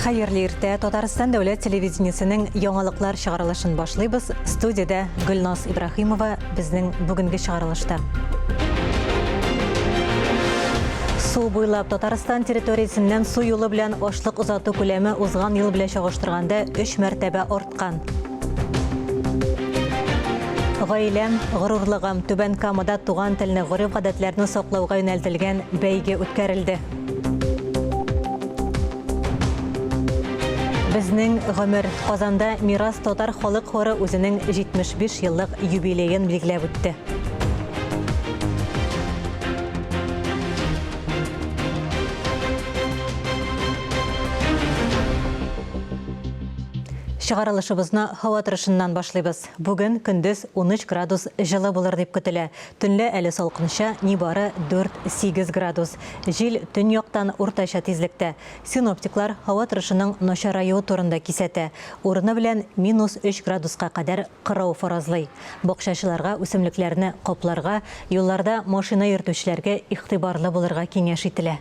Хәерле иртә! Татарстан дәүләт телевидениесенең яңалыклар чыгарылышын башлыйбыз. Студиядә Гөлназ Ибраһимова безнең бүгенге чыгарылышта. Су буйлап Татарстан территориясеннән су юлы белән ашлык озату күләме узган ел белән чагыштырганда 3 мәртәбә арткан. Гаиләм, горурлыгым, Түбән Камада туган телне, гореф-гадәтләрне саклауга юнәлтелгән бәйге үткәрелде. Безнең гомер Казанда Мирас татар халык хоры үзенең 75 еллык юбилеен билгеләп үтте. Чыгарылышыбызны һава торышыннан башлыйбыз. Бүген көндез 13 градус җылы булыр дип көтелә. Төнлә әле салкынча, нибары 4-8 градус. Җил төньяктан уртача тизлектә. Синоптиклар һава торышының начараюы турында кисәтә. Урыны белән минус өч градуска кадәр кырау фаразлый. Бакчачыларга үсемлекләрне капларга, юлларда машина йөртүчеләргә игътибарлы булырга киңәш ителә.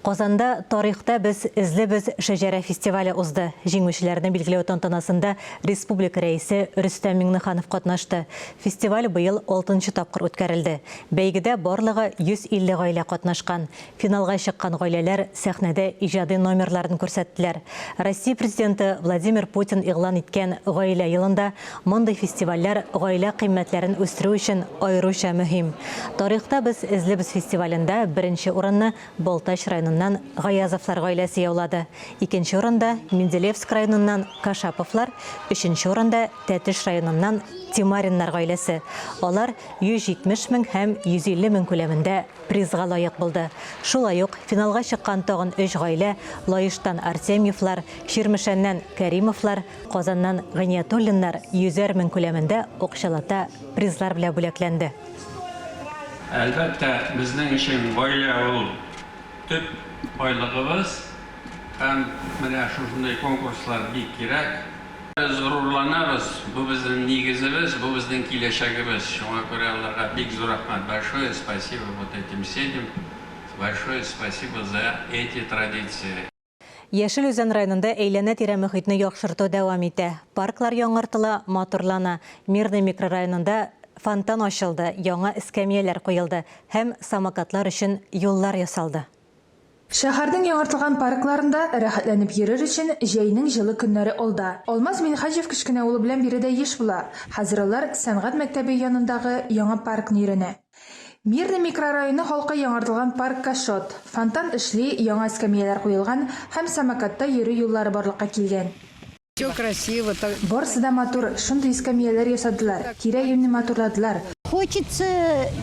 Казанда Тарихта без эзлебез шәҗәрә фестивале узды. Җиңүчеләрне билгеләү тантанасында республика Рәисе Рөстәм Миңнеханов катнашты. Фестиваль быел алтынчы тапкыр үткәрелде. Бәйгедә барлыгы 150 гаилә катнашкан. Финалга чыккан гаиләләр сәхнәдә иҗади номерларын күрсәттеләр. Россия Президенты Владимир Путин игълан иткән Гаилә елында мондый фестивальләр гаилә кыйммәтләрен үстерү өчен аеруча мөһим. Тарихта без эзлебез фестивалендә беренче урынны Балтач районыннан Гаязовлар гаиләсе яулады. Икенче урында, Менделеевск районыннан Кашаповлар, өченче урында, Тәтеш районыннан Тимариннар гаиләсе. Алар 170 мең һәм 150 мең күләмендә призга лаек булды. Шулай ук финалга чыккан тагын өч гаилә, Лаештан Артемьевлар, Чирмешәннән Кәримовлар, Казаннан Гыйниятуллиннар йөзәр мең күләмендә акчалата призлар белән бүләкләнде. Әлбәттә, безнең өчен гаилә ул төп байлыгыбыз һәм менә шушындый конкурслар бик кирәк. Без горурланабыз, бу безнең нигезебез, бу безнең киләчәгебез. Шуңа күрә аларга бик зур рәхмәт. Большое спасибо вот этим семьям, большое спасибо за эти традиции. Яшел Үзән районында әйләнә-тирә мохитне яхшырту дәвам итә. Парклар яңартыла, матурлана. Мирный микрорайонында фонтан ачылды, яңа эскәмияләр куелды һәм самокатлар өчен юллар ясалды. Шәһәрнең яңартылган паркларында рәхәтләнеп йөрер өчен җәйнең җылы көннәре алда. Алмаз Минһаҗев кечкенә улы белән биредә еш була. Хәзер алар сәнгать мәктәбе янындагы яңа паркны өйрәнә. Мирный микрорайоны халкы яңартылган паркка шат. Фонтан эшли, яңа эскәмияләр куелган һәм самокатта йөрү юллары барлыкка килгән. Все красиво, так. Барысы да матур, шундый эскәмияләр ясадылар, тирә-юньне матурладылар. Хочется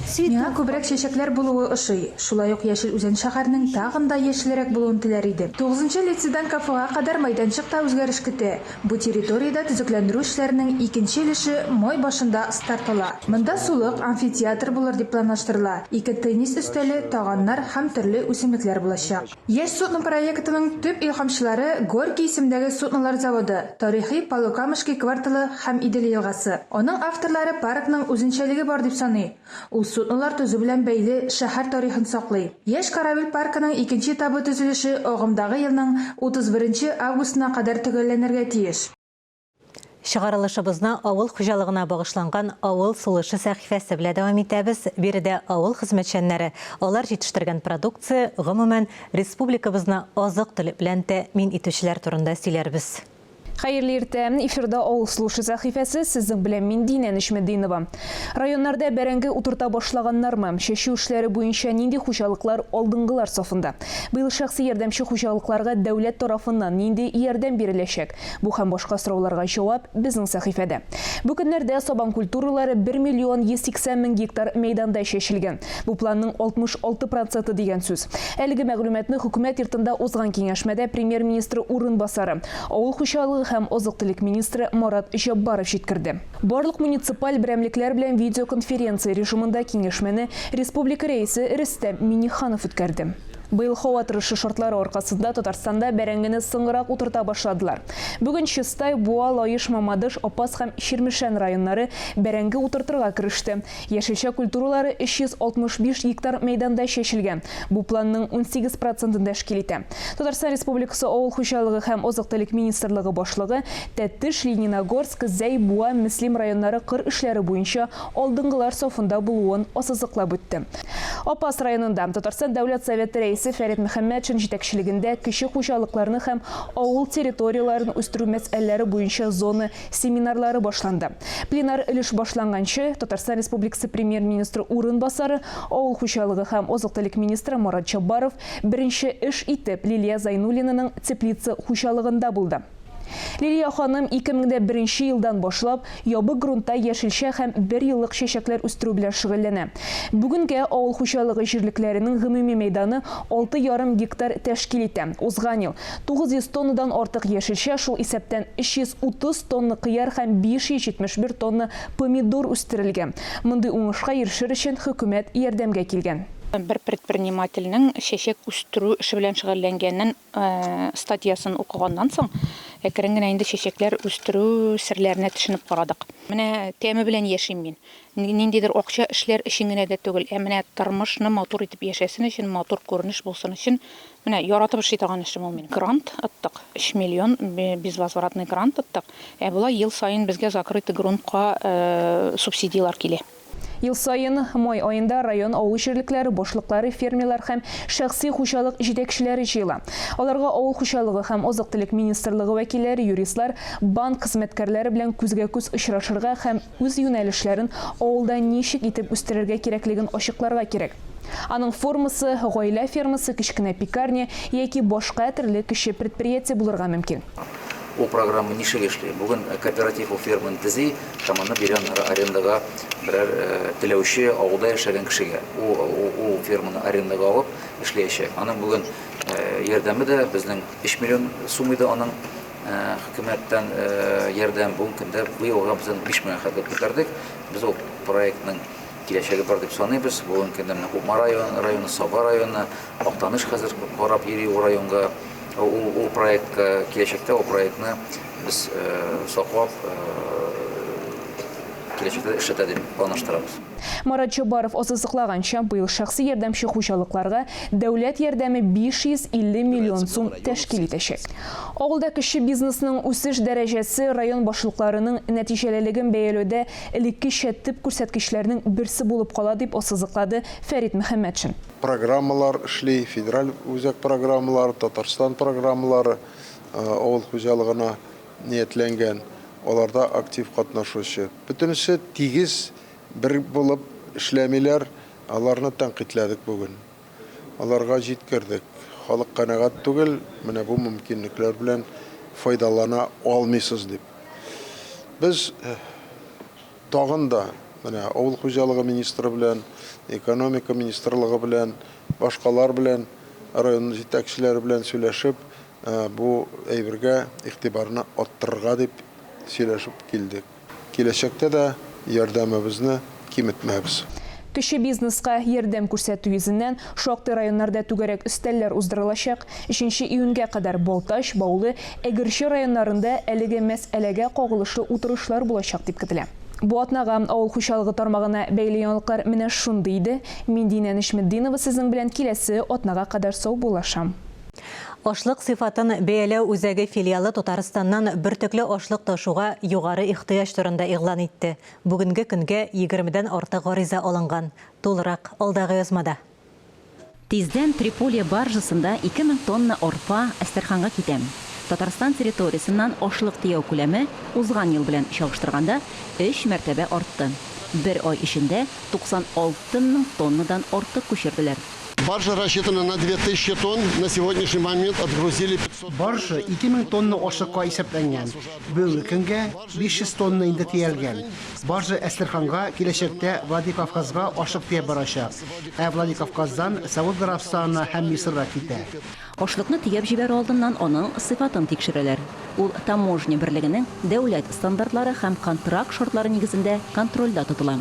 цветов. Миңа күбрәк чәчәкләр булуы ошый. Шулай ук Яшел Үзән шәһәренең тагын да яшелрәк булуын теләр идем. Тугызынчы лицейдан кафега кадәр мәйданчык та үзгәреш көтә. Бу территориядә төзекләндерү эшләренең икенче өлеше май башында старт ала. Монда сулык, амфитеатр булыр дип планлаштырыла, ике теннис өстәле, таганнар һәм төрле үсемлекләр булачак. Яшь судно проектының төп илһамчылары, Горький исемендәге суднолар заводы, тарихи Полукамушки кварталы һәм Идел елгасы. Аның авторлары паркның үзенчәлеге бар дип саный, ул суднолар төзү белән бәйле шәһәр тарихын саклый. Яшь корабль паркының икенче этабы төзелеше агымдагы елның 31 нче августына кадәр төгәлләнергә тиеш. Чыгарылышыбызны авыл хуҗалыгына багышланган Авыл сулышы сәхифәсе белән дәвам итәбез. Биредә авыл хезмәтчәннәре, алар җитештергән продукция, гомумән, республикабызны азык-төлек белән тәэмин итүчеләр турында сөйләрбез. Хәерле иртә! Эфирда Авыл сулышы сәхифәсе, сезнең белән мин Динә Нечметдинова. Районнарда бәрәңге утырта башлаганнармы? Чәчү эшләре буенча нинди хуҗалыклар алдынгылар сафында? Быел шәхси ярдәмче хуҗалыкларга дәүләт тарафыннан нинди ярдәм биреләчәк? Бу һәм башка сорауларга җавап безнең сәхифәдә. Бу көннәрдә сабан культуралары 1 миллион 180 мең гектар мәйданда чәчелгән. Бу планның 66 проценты дигән сүз. Әлеге мәгълүматны Хөкүмәт йортында узган киңәшмәдә Премьер-министры урынбасары, авыл хуҗалыгы һәм азык-төлек министры Марат Җәббаров җиткерде. Барлык муниципаль берәмлекләр белән видеоконференция режимында киңәшмәне республика Рәисе Рөстәм Миңнеханов үткәрде. Быел һава торышы шартлары аркасында Татарстанда бәрәңгене соңрак утырта башладылар. Бүген Чистай, Буа, Лаеш, Мамадыш, Апас һәм Чирмешән районнары бәрәңге утыртырга кереште. Яшелчә культуралары 365 гектар мәйданда чәчелгән. Бу планның 18 процентын тәшкил итә. Татарстан Республикасы Авыл хуҗалыгы һәм азык-төлек министрлыгы башлыгы Тәтеш, Лениногорск, Зәй, Буа, Мөслим районнары кыр эшләре буенча алдынгылар сафында булуын ассызыклап үтте. Апас районында Татарстан Дәүләт Советы Рәисе Фәрит Мөхәммәтшин җитәкчелегендә кече хуҗалыкларны һәм авыл территорияләрен үстерү мәсьәләләре буенча зона семинарлары башланды. Пленар өлеш башланганчы, Татарстан Республикасы Премьер-министры урынбасары, авыл хуҗалыгы һәм азык-төлек министры Марат Чаббаров беренче эш итеп Лилия Зайнуллинаның теплица хуҗалыгында булды. Лилия ханым 2001 нче елдан башлап ябык грунтта яшелчә һәм бер еллык чәчәкләр үстерү белән шөгыльләнә. Бүгенгә авыл хуҗалыгы җирлекләренең гомуми мәйданы алты ярым гектар тәшкил итә. Узган ел 900 тоннадан артык яшелчә, шул исәптән 330 тонна кыяр һәм 571 тонна помидор үстерелгән. Мондый уңышка ирешер өчен хөкүмәт ярдәмгә килгән. Бер предпринимательнең чәчәк үстерү эше белән шөгыльләнгәнен Статьясын укыганнан соң, әкрен генә инде чәчәкләр үстерү серләренә төшенеп карадык. Менә тәме белән яшим мин. Ниндидер акча эшләр өчен генә дә түгел, ә менә тормышны матур итеп яшәсен өчен, матур күренеш булсын өчен, менә яратып эшли торган эшем ул минем. Грант оттык, өч миллион безвозвратный грант оттык. Ә болай ел саен безгә закрытый грунтка субсидияләр килә. Ел саен май аенда район авыл җирлекләре башлыклары, фермерлар һәм шәхси хуҗалык җитәкчеләре җыела. Аларга авыл хуҗалыгы һәм азык-төлек министрлыгы вәкилләре, юристлар, банк хезмәткәрләре белән күзгә-күз очрашырга һәм үз юнәлешләрен авылда ничек итеп үстерергә кирәклеген ачыкларга кирәк. Аның формасы, гаилә фермасы, кечкенә пекарня яки башка төрле кече предприятие булырга мөмкин. Ул программа ничек эшли? Бүген кооператив ул ферманы төзи һәм аны бирә аннары арендага берәр теләүче авылда яшәгән кешегә. Ул ул ферманы арендага алып эшләячәк. Аның бүген ярдәме дә безнең 3 миллион сум иде аның хөкүмәттән ярдәм. Бүгенге көндә быелга без аны 5 миллион хәтле күтәрдек. Без ул проектның Киләчәге бар дип саныйбыз. Бүгенге көндә менә Кукмара районы, Саба районы, Актаныш хәзер карап йөри ул районга, ул, ул проектка. Киләчәктә ул проектны без саклап, киләчәктә дә эшләтә дип планлаштырабыз. Марат Чабаров ассызыклаганча, быел шәхси ярдәмче хуҗалыкларга дәүләт ярдәме 550 миллион сум тәшкил итәчәк. Авылда кече бизнесның үсеш дәрәҗәсе район башлыкларының нәтиҗәлелеген бәяләүдә элеккечә төп күрсәткечләрнең берсе булып кала, дип ассызыклады Фәрит Мөхәммәтшин. Программалар эшли, федераль үзәк программалары, Татарстан программалары авыл хуҗалыгына ниятләнгән, аларда актив катнашучы. Бөтенесе тигез, бер булып эшләмиләр, аларны тәнкыйтьләдек бүген. Аларга җиткердек. Халык канәгать түгел, менә бу мөмкинлекләр белән файдалана алмыйсыз дип. Без тагын да менә авыл хуҗалыгы министры белән, экономика министрлыгы белән, башкалар белән, район җитәкчеләре белән сөйләшеп, бу әйбергә игътибарны арттырырга дип сөйләшеп килдек. Киләчәктә дә ярдәмебезне киметмәбез. Кече бизнеска ярдәм күрсәтү йөзеннән шактый районнарда түгәрәк өстәлләр уздырылачак. Өченче июньгә кадәр Балтач, Баулы, Әгерҗе районнарында әлеге мәсьәләгә кагылышлы утырышлар булачак дип көтелә. Бу атнага авыл хуҗалыгы тармагына бәйле яңалыклар менә шундый иде. Мин Динә Нечметдинова сезнең белән киләсе атнага кадәр саубуллашам. Ашлык сыйфатын бәяләү үзәге филиалы Татарстаннан бөртекле ашлык ташуга югары ихтыяҗ турында игълан итте. Бүгенге көнгә егермедән артык гариза алынган. Тулырак, алдагы язмада. Тиздән Триполье баржасында 2000 тонна арпа Әстерханга китә. Татарстан территориясеннән ашлык төяү күләме узган ел белән чагыштырганда өч мәртәбә артты. Бер ай эчендә 96 мең тоннадан артык күчерделәр. Баржа рассчитана на 2000 тонн, на сегодняшний момент отгрузили 500 Баржа 2000 тонна ашлыкка исәпләнгән. Бүгенге көнгә 500 тонна инде төялгән. Баржа Әстерханга, киләчәктә Владикавказга ашлык төяп барачак. Ә Владикавказдан Сауд Гарәбстанына һәм Мисырга китә. Ашлыкны төяп җибәрү алдыннан аның сыйфатын тикшерәләр. Ул Таможня берлегенең дәүләт стандартлары һәм контракт шартлары нигезендә контрольдә тотыла.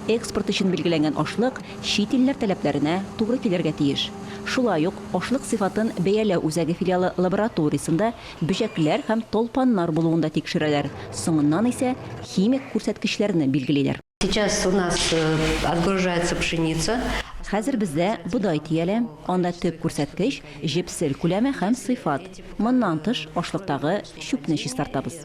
Экспорт өчен билгеләнгән ашлык чит илләр таләпләренә туры килергә тиеш. Шулай ук ашлык сыйфатын бәяләү үзәге филиалы лабораториясендә бөҗәкләр һәм талпаннар булуын да тикшерәләр, соңыннан исә химик күрсәткечләрне билгелиләр. Сейчас у нас отгружается пшеница. Хәзер бездә бодай төялә, анда төп күрсәткеч, җепсел күләме һәм сыйфат. Моннан тыш, ашлыктагы чүпне чистартабыз.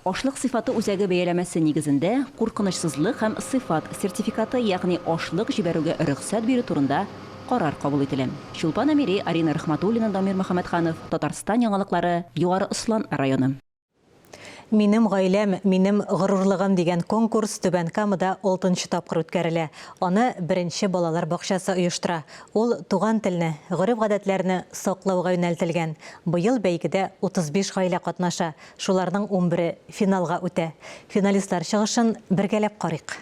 Ашлык сыйфаты үзәге бәяләмәсе нигезендә куркынычсызлык һәм сыйфат сертификаты, ягъни ашлык җибәрүгә рөхсәт бирү турында карар кабул ителә. Чулпан Әмири, Арина Рахматуллина, Дамир Мөхәммәтханов, Татарстан яңалыклары, Югары Ослан районы. Минем гаиләм, минем горурлыгым дигән конкурс Түбән Камада алтынчы тапкыр үткәрелә. Аны беренче балалар бакчасы оештыра. Ул туган телне, гореф-гадәтләрне саклауга юнәлтелгән. Быел бәйгедә 35 гаилә катнаша, шуларның унбере финалга үтә. Финалистлар чыгышын бергәләп карыйк.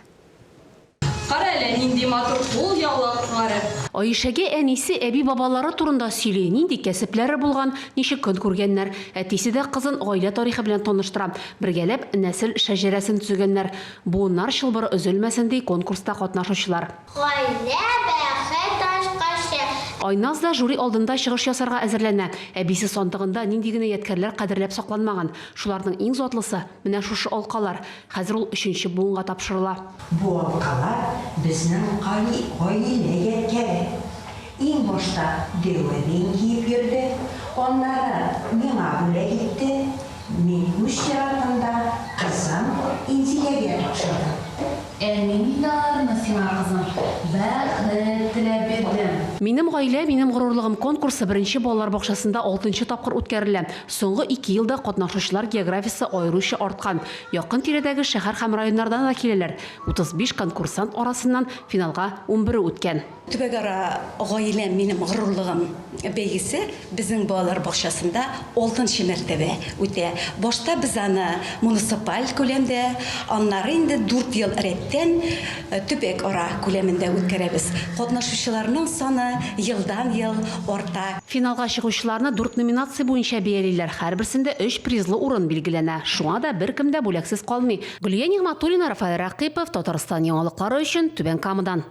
Кара әле, нинди матур кулъяулыклары! Аишәгә әнисе әби-бабалары турында сөйли, нинди кәсепләре булган, ничек көн күргәннәр. Әтисе дә кызын гаилә тарихы белән таныштыра. Бергәләп нәсел шәҗәрәсен төзегәннәр. Буыннар чылбыры өзелмәсен, ди конкурста катнашучылар. Гаилә, бәхет ачкычы. Айназ да жюри алдында чыгыш ясарга әзерләнә. Әбисе сандыгында нинди генә ядкәрләр кадерләп сакланмаган. Шуларның иң затлысы, менә шушы алкалар. Хәзер ул өченче буынга тапшырыла. Бу алкалар безнең гаилә ядкәре. Иң башта дәү әбием киеп йөрде, аннары миңа бүләк итте, мин үз чиратымда кызым Инзиләгә тапшырдым. Ә мин инде аларны сиңа, кызым, бәхет теләп бирдем. Минем гаилә, минем горурлыгым конкурсы беренче балалар бакчасында алтынчы тапкыр үткәрелә. Соңгы ике елда катнашучылар географиясе аеруча арткан. Якын-тирәдәге шәһәр һәм районнардан да киләләр. 35 конкурсант арасыннан финалга унбере үткән. Төбәкара Гаиләм, минем горурлыгым бәйгесе безнең балалар бакчасында алтынчы мәртәбә үтә. Башта без аны муниципаль күләмдә, аннары инде дүрт ел рәттән төбәкара күләмендә үткәрәбез. Катнашучыларның саны елдан-ел арта. Финалга чыгучыларны дүрт номинация буенча бәялиләр, һәрберсендә өч призлы урын билгеләнә. Шуңа да беркем дә бүләксез калмый. Гөлия Нигъмәтуллина, Рафаэль Рәкыйпов, Татарстан яңалыклары өчен, Түбән Камадан.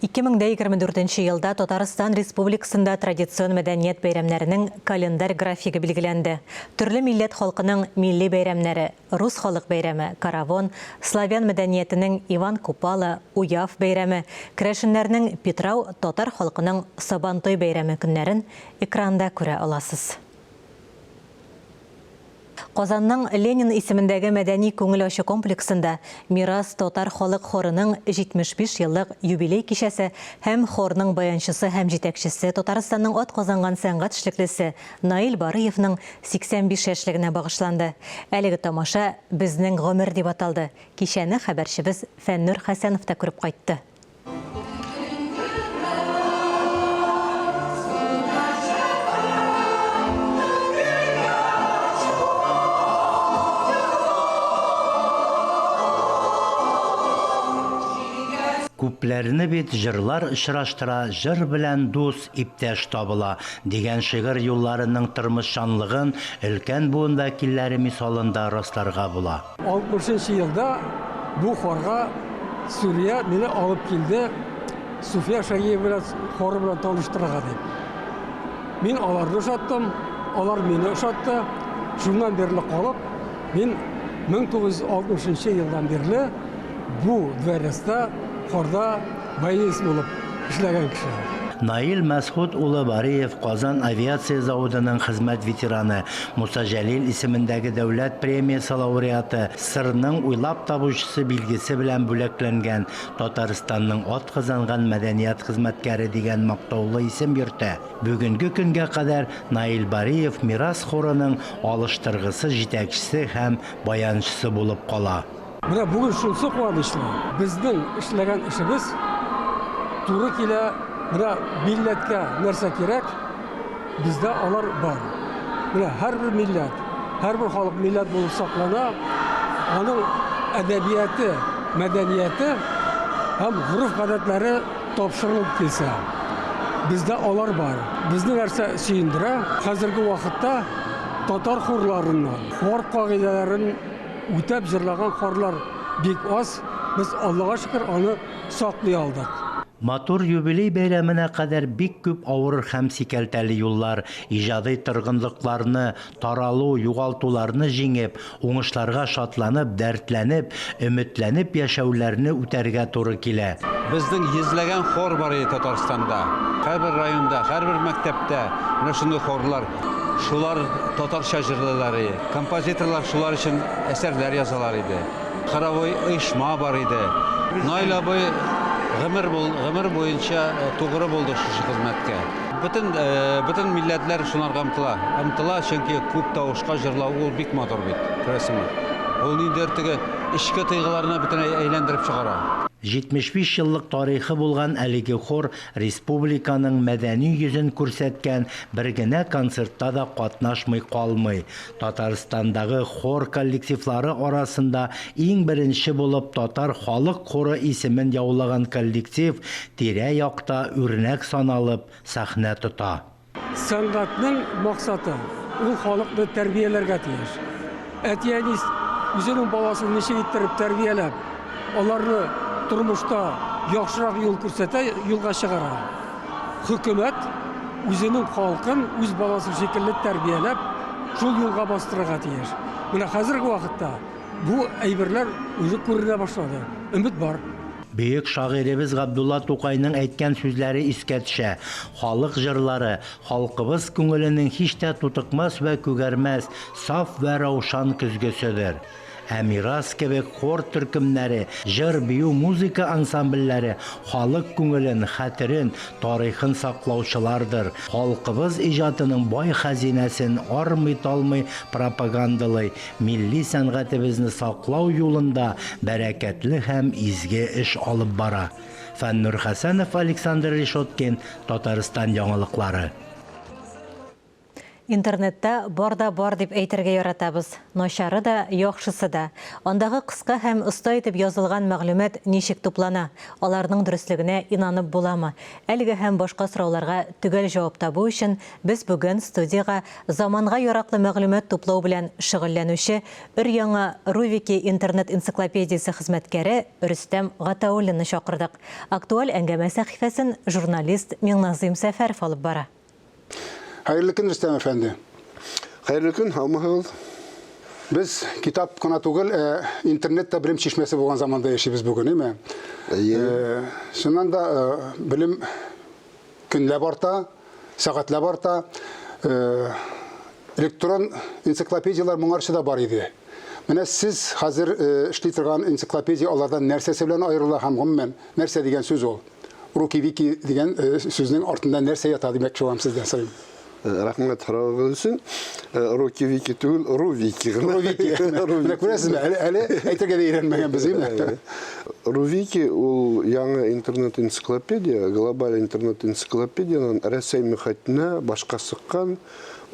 2024 нче елда Татарстан Республикасында традицион мәдәният бәйрәмнәренең календарь графигы билгеләнде. Төрле милләт халкының милли бәйрәмнәре, рус халык бәйрәме, Каравон, славян мәдәниятенең Иван Купала, Уяв бәйрәме, керәшеннәрнең Питрау, татар халкының Сабантуй бәйрәме көннәрен экранда күрә аласыз. Казанның Ленин исемендәге мәдәни-күңел ачу комплексында Мирас татар халык хорының 75 еллык юбилей кичәсе һәм хорның баянчысы һәм җитәкчесе, Татарстанның атказанган сәнгать эшлеклесе Наил Барыевның 85 яшьлегенә багышланды. Әлеге тамаша Безнең гомер дип аталды. Кичәне хәбәрчебез Фәннүр Хәсәнов та күреп кайтты. Күпләрне бит җырлар очраштыра, җыр белән дус, иптәш табыла, дигән шигырь юлларының тормышчанлыгын өлкән буын вәкилләре мисалында расларга була. 60 нчы елда бу хорга Сүрия мине алып килде, Суфия Шагиева белән хоры белән таныштырырга дип. Мин аларны ошаттым, алар мине ошатты. Шуннан бирле калып, мин 1960 елдан бирле бу дворецта хорда баянист булып эшләгән кеше. Наил Мәсхүт улы Бариев Казан авиация заводының хезмәт ветераны, Муса Җәлил исемендәге дәүләт премиясе лауреаты, СССРның уйлап табучысы билгесе белән бүләкләнгән, Татарстанның атказанган мәдәният хезмәткәре дигән мактаулы исем йөртә. Бүгенге көнгә кадәр Наил Бариев Мирас хорының алыштыргысыз җитәкчесе һәм баянчысы булып кала. Менә бүген шунысы куанычлы, безнең эшләгән эшебез туры килә, менә милләткә нәрсә кирәк, бездә алар бар. Менә һәрбер милләт, һәрбер халык милләт булып саклана, аның әдәбияты, мәдәнияте һәм гореф-гадәтләре тапшырылып килсә. Бездә алар бар. Безне нәрсә сөендерә, хәзерге вакытта татар хорларыннан, хор кагыйдәләрен Үтәп җырлаган хорлар бик аз. Без, Аллага шөкер, аны саклый алдык. Матур юбилей бәйрәменә кадәр бик күп авыр һәм сикәлтәле юллар, иҗади торгынлыкларны, таралу, югалтуларны җиңеп, уңышларга шатланып, дәртләнеп, өметләнеп яшәүләрне үтәргә туры килә. Безнең йөзләгән хор бар иде Татарстанда. Һәрбер районда, һәрбер мәктәптә менә шундый хорлар. Шулар татарча җырлыйлар иде. Композиторлар шулар өчен әсәрләр язалар иде. Хоровой оешма бар иде. Наил абый гомер бул, гомер буенча тугры булды шушы хезмәткә. Бөтен, бөтен милләтләр шунарга омтыла. Омтыла, чөнки күп тавышка җырлау ул бик матур бит, күрәсеңме? Ул ниндидер теге эчке тойгыларны бөтенләй әйләндереп чыгара. 75 еллык тарихы булган әлеге хор республиканың мәдәни йөзен күрсәткән бер генә концертта да катнашмый калмый. Татарстандагы хор коллективлары арасында иң беренче булып Татар халык хоры исемен яулаган коллектив тирә-якта үрнәк саналып сәхнә тота. Сәнгатьнең максаты, ул халыкны тәрбияләргә тиеш. Әти-әни үзенең баласын ничек иттереп тәрбияләп, аларны тормышта яхшырак юл күрсәтә, юлга чыгара. Хөкүмәт үзенең халкын үз баласы шикелле тәрбияләп, шул юлга бастырырга тиеш. Менә хәзерге вакытта бу әйберләр уже күренә башлады. Өмет бар. Бөек шагыйребез Габдулла Тукайның әйткән сүзләре искә төшә, Халык җырлары, халкыбыз күңеленең һич тә тутыкмас вә күгәрмәс саф вә раушан көзгеседер. Ә Мирас кебек хор төркемнәре, җыр, бию, музыка ансамбльләре халык күңелен, хәтерен, тарихын саклаучылардыр, халкыбыз иҗатының бай хәзинәсен армый-талмый пропагандалый, милли сәнгатебезне саклау юлында бәрәкәтле һәм изге эш алып бара. Фәннур Хәсәнов, Александр Решеткин, Татарстан яңалыклары. Интернетта бар да бар дип әйтергә яратабыз. Начары да, яхшысы да. Андагы кыска һәм оста итеп язылган мәгълүмат ничек туплана? Аларның дөреслегенә инанып буламы? Әлеге һәм башка сорауларга төгәл җавап табу өчен без бүген студиягә заманга яраклы мәгълүмат туплау белән шөгыльләнүче өр-яңа Рувики интернет-энциклопедиясе хезмәткәре Рөстәм Гатауллинны чакырдык. Актуаль әңгәмә сәхифәсен журналист Миңназыйм Сәфәров алып бара. Хәерле көн, Рөстәм әфәнде. Хәерле көн, һаумыһыгыз. Без китап кына түгел, ә интернет та белем чишмәсе булган заманда яшибез бүген, әйме? Әйе. Э, чыннан да э, белем көнләп арта, сәгатьләп арта. Э, электрон энциклопедияләр моңарчы да бар иде. Менә сез хәзер эшли торган энциклопедия алардан нәрсәсе белән аерыла һәм гомумән нәрсә дигән сүз ул? Руки-вики дигән сүзнең артында нәрсә ята димәкче булам сездән сорыйм. Рәхмәт соравыгыз өчен. Руки-вики түгел, Рувики гына. Рувики. Менә күрәсезме, әле әле әйтергә дә өйрәнмәгәнбез, әйеме? Рувики ул яңа интернет-энциклопедия, глобаль интернет-энциклопедиянең Рәсәй мөхәтенә башка сыккан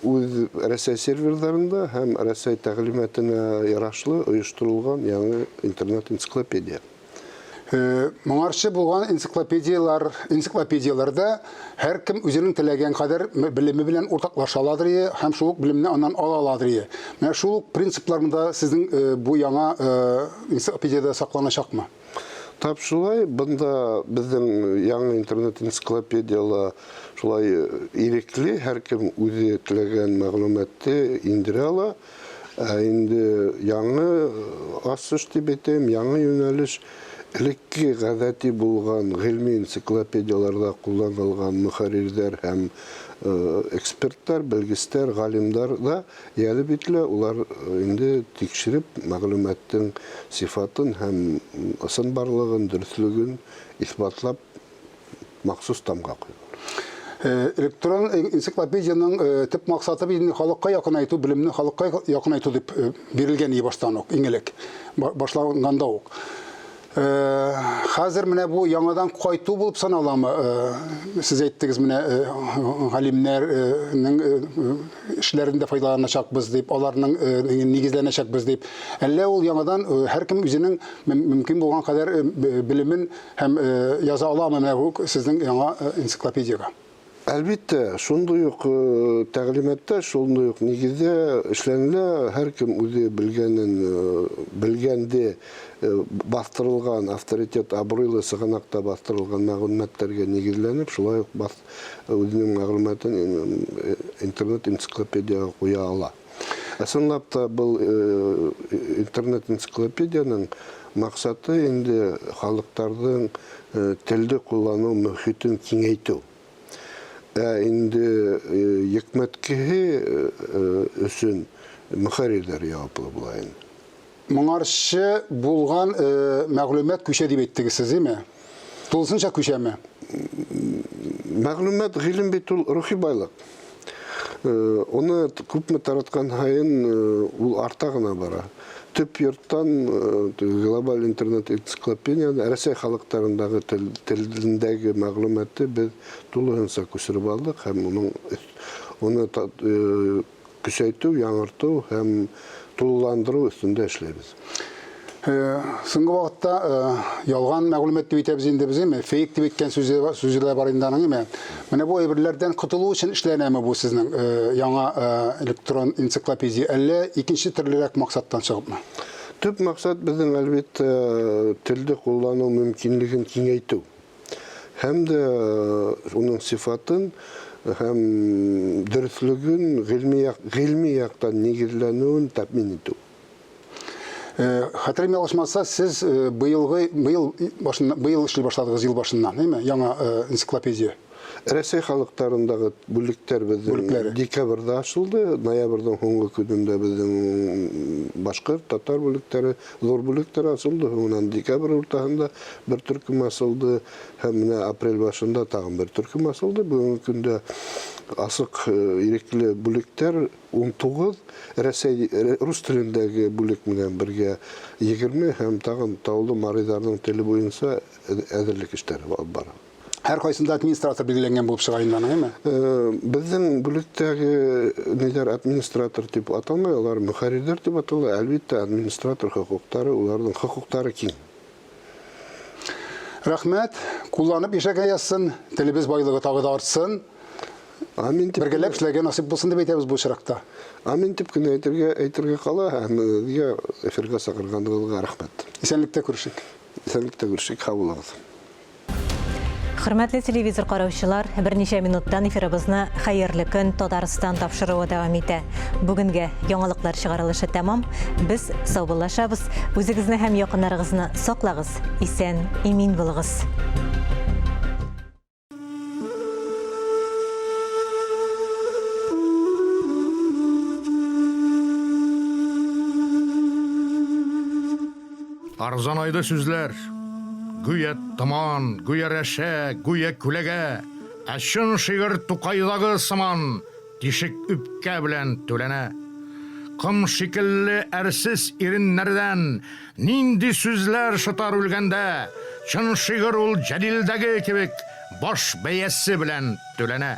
үз Рәсәй серверларында һәм Рәсәй тәгълиматына ярашлы оештырылган яңа интернет-энциклопедия. Моңарчы булган энциклопедияләр, энциклопедияләрдә һәркем үзенең теләгән кадәр белеме белән уртаклаша аладыр ие һәм шул ук белемне аннан ала аладыр ие. Менә шул ук принциплар монда сезнең бу яңа энциклопедиядә сакланачакмы? Тап шулай, бында безнең яңа интернет-энциклопедиялә шулай ирекле, һәркем үзе теләгән мәгълүматны индерә ала. Ә инде яңы асыш дип әйтәм, яңа юнәлеш элекке гадәти булган гыйльми энциклопедияләрдә кулланылган мөхәррирләр һәм экспертлар, белгечләр, галимнәр да җәлеп ителә. Улар инде тикшереп, мәгълүматның сыйфатын һәм ысынбарлыгын, дөреслеген исбатлап, махсус тамга куйган. Э, электрон энциклопедиянең э, төп максаты бит инде халыкка якынайту, белемне халыкка якынайту дип э, бирелгән иде баштан ук, иң элек, башланганда ук. Хәзер менә бу яңадан кайту булып саналамы? Сез әйттегез менә галимнәрнең эшләрендә файдаланачакбыз дип, аларның нигезләнәчәкбез дип. Әллә ул яңадан һәркем үзенең мөмкин булган кадәр белемен Һәм яза аламы менә бу сезнең яңа энциклопедиягә? Әлбиттә, шундый ук тәгълиматта, шундый ук нигездә эшләнелә. Һәркем үзе белгәнен, белгәнде бастырылган авторитет, абруйлы сыганакта бастырылган мәгълүматларга нигезләнеп, шулай ук бас, үзенең мәгълүматын интернет-энциклопедиягә куя ала. Ә чынлап та был интернет-энциклопедиянең максаты инде халыкларның телде куллану мөхитен киңәйтү. Ә инде йөкмәткеһе өчен мөхәррирләр җаваплы була инде. Моңарчы булган мәгълүмат күчә дип әйттегез сез, әйме? Тулысынча күчәме? Мәгълүмат, гыйлем бит ул рухи байлык. Оны күпме тараткан һаен ул арта гына бара. Төп йорттан глобаль интернет энциклопедияне Рәсәй халыкларындагы телендәге мәгълүматны без тулысынча күчереп алдык һәм моның оны Көчәйтү, яңарту һәм тулыландыру өстендә эшләйбез. Соңгы вакытта ялган мәгълүмат дип әйтәбез инде без, әйме? Фейк дип әйткән сүзе, сүзе дә бар инде аның, әйме? Менә бу әйберләрдән котылу өчен эшләнәме бу сезнең яңа электрон энциклопедия, әллә икенче төрлерәк максаттан чыгыпмы? Төп максат безнең, әлбәттә, телне куллану мөмкинлеген киңәйтү. Һәм дә уның сыйфатын һәм дөреслеген гыйльми як, гыйльми яктан нигезләнүен тәэмин итү. Хәтерем ялгышмаса, сез быелгы, быел башыннан, быел эшли башладыгыз ел башыннан, әйме? Яңа энциклопедия. Рәсәй халыкларындагы бүлектәр безнең Бүлекләре. декабрьдә ачылды. Ноябрьнең соңгы көнендә безнең башкорт, татар бүлекләре, зур бүлекләр ачылды. Соңыннан декабрь уртасында бер төркем ачылды һәм менә апрель башында тагын бер төркем ачылды. Бүгенге көндә асык ирекле бүлекләр 19, Рәсәй рус телендәге бүлек белән бергә 20 һәм тагын таулы марийларның теле буенча әзерлек эшләре алып бара. Һәркайсында администратор билгеләнгән булып чыга инде аның, әйме? Безнең бүлектәге ниләр администратор дип аталмый, алар мөхәррирләр дип атала. Әлбәттә, администратор хокуклары, уларның хокуклары киң. Рәхмәт. Кулланып яшәргә язсын, телебез байлыгы тагы да артсын. Амин дип. Бергәләп эшләргә насыйп булсын дип әйтәбез бу очракта. Амин дип кенә әйтергә, әйтергә кала һәм сезгә эфирга чакырганыгызга рәхмәт. Исәнлектә күрешик. Исәнлектә күрешик, һау булыгыз. Хөрмәтле телевизор караучылар, берничә минуттан эфирыбызны Хәерле көн Татарстан тапшыруы дәвам итә. Бүгенгә яңалыклар чыгарылышы тәмам. Без саубуллашабыз. Үзегезне һәм якыннарыгызны саклагыз, исән, имин булыгыз. Арзанайды сүзләр. Гүя томан, гүя рәшә, гүя күләгә. Ә чын шигырь Тукайдагы сыман тишек үпкә белән түләнә. Ком шикелле әрсез иреннәрдән нинди сүзләр шытар үлгәндә, чын шигырь ул Җәлилдәге кебек баш бәясе белән түләнә.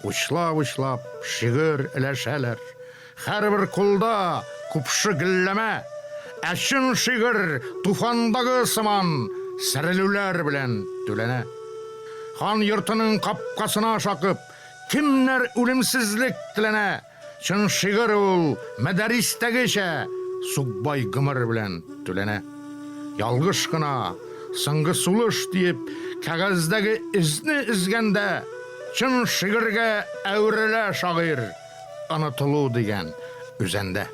Учлап-учлап шигырь өләшәләр. Һәрбер кулда купшы гөлләмә, Ә чын шигырь туфандагы сыман Сәрелүләр белән түләнә. Хан йортының капкасына шакып, Кемнәр үлемсезлек теләнә? Чын шигырь ул мәдәристәгечә Сукбай гомер белән түләнә. Ялгыш кына, соңгы сулыш диеп, Кәгазьдәге эзне өзгәндә, Чын шигырьгә әверелә шагыйрь. Онытылу дигән үзәндә.